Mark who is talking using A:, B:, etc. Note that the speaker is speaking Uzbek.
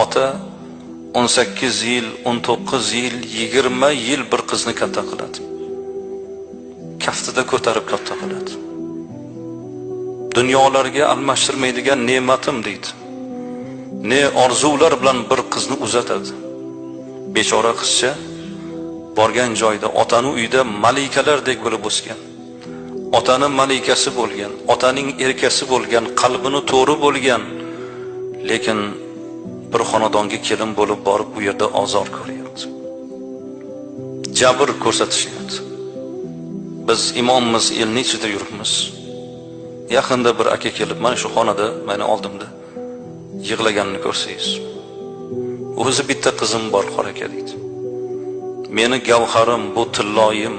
A: Ota 18 yil, 19 yil, 20 yil bir qizni katta qiladi. Kaftida ko'tarib katta qiladi. Dunyolarga almashtirmaydigan ne'matim deydi. Ne orzular bilan bir qizni uzatadi. Bechora qizcha borgan joyda otani uyida malikalardek bo'lib o'sgan. Otani malikasi bo'lgan, otaning erkasi bo'lgan, qalbini to'ri bo'lgan, lekin bir xonadonga kelin bo'lib borib u yerda ozor ko'ryapti. Jabr ko'rsatishyapti. Biz imommiz, elning ichida yuribmiz. Yaqinda bir aka kelib mana shu xonada meni oldimda yig'laganini ko'rsangiz. O'zi bitta qizim bor, qora aka deydi. Meni gavharim, bu tilloyim.